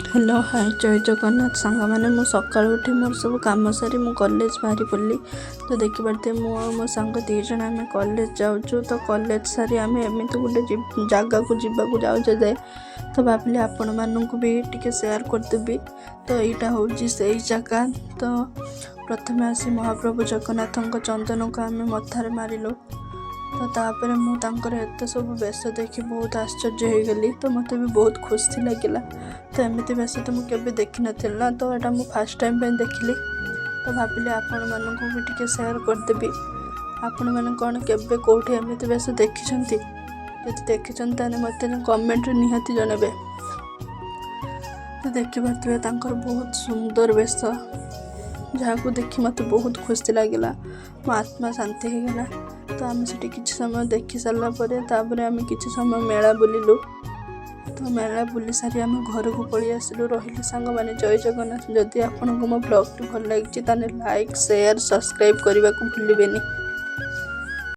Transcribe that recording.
Hello, ହାଏ, ଜୟ ଜଗନ୍ନାଥ ସାଙ୍ଗମାନେ। ମୁଁ ସକାଳୁ ଉଠି ମୋର ସବୁ କାମ ସାରି ମୁଁ କଲେଜ ବାହାରି ପଡ଼ିଲି। ତ ଦେଖିପାରୁଥିବେ, ମୁଁ ଆଉ ମୋ ସାଙ୍ଗ ଦୁଇ ଜଣ ଆମେ କଲେଜ ଯାଉଛୁ। ତ କଲେଜ ସାରି ଆମେ ଏମିତି ଗୋଟେ ଜାଗାକୁ ଯିବାକୁ ଯାଉଛୁ ଯେ ତ ଭାବିଲି ଆପଣମାନଙ୍କୁ ବି ଟିକେ ସେୟାର କରିଦେବି। ତ ଏଇଟା ହେଉଛି ସେଇ ଜାଗା। ତ ପ୍ରଥମେ ଆସି ମହାପ୍ରଭୁ ଜଗନ୍ନାଥଙ୍କ ଚନ୍ଦନକୁ ଆମେ ମଥାରେ ମାରିଲୁ। ତ ତାପରେ ମୁଁ ତାଙ୍କର ଏତେ ସବୁ ବେଶ ଦେଖି ବହୁତ ଆଶ୍ଚର୍ଯ୍ୟ ହେଇଗଲି। ତ ମୋତେ ବି ବହୁତ ଖୁସି ଲାଗିଲା। ତ ଏମିତି ବେଶ ତ ମୁଁ କେବେ ଦେଖିନଥିଲି ନା, ତ ଏଇଟା ମୁଁ ଫାର୍ଷ୍ଟ ଟାଇମ୍ ପାଇଁ ଦେଖିଲି। ତ ଭାବିଲି ଆପଣମାନଙ୍କୁ ବି ଟିକେ ସେୟାର କରିଦେବି। ଆପଣମାନେ କ'ଣ କେବେ କେଉଁଠି ଏମିତି ବେଶ ଦେଖିଛନ୍ତି? ଯଦି ଦେଖିଛନ୍ତି, ତାହେଲେ ମୋତେ କମେଣ୍ଟରେ ନିହାତି ଜଣାଇବେ। ତ ଦେଖିପାରୁଥିବେ, ତାଙ୍କର ବହୁତ ସୁନ୍ଦର ବେଶ, ଯାହାକୁ ଦେଖି ମୋତେ ବହୁତ ଖୁସି ଲାଗିଲା, ମୋ ଆତ୍ମା ଶାନ୍ତି ହେଇଗଲା। ତ ଆମେ ସେଠି କିଛି ସମୟ ଦେଖି ସାରିଲା ପରେ ତାପରେ ଆମେ କିଛି ସମୟ ମେଳା ବୁଲିଲୁ। ତ ମେଳା ବୁଲି ସାରି ଆମେ ଘରକୁ ପଳେଇ ଆସିଲୁ। ରହିଲି ସାଙ୍ଗମାନେ, ଜୟ ଜଗନ୍ନାଥ। ଯଦି ଆପଣଙ୍କୁ ମୋ ବ୍ଲଗ୍ଟି ଭଲ ଲାଗିଛି, ତାହେଲେ ଲାଇକ୍, ସେୟାର, ସବସ୍କ୍ରାଇବ୍ କରିବାକୁ ଭୁଲିବେନି।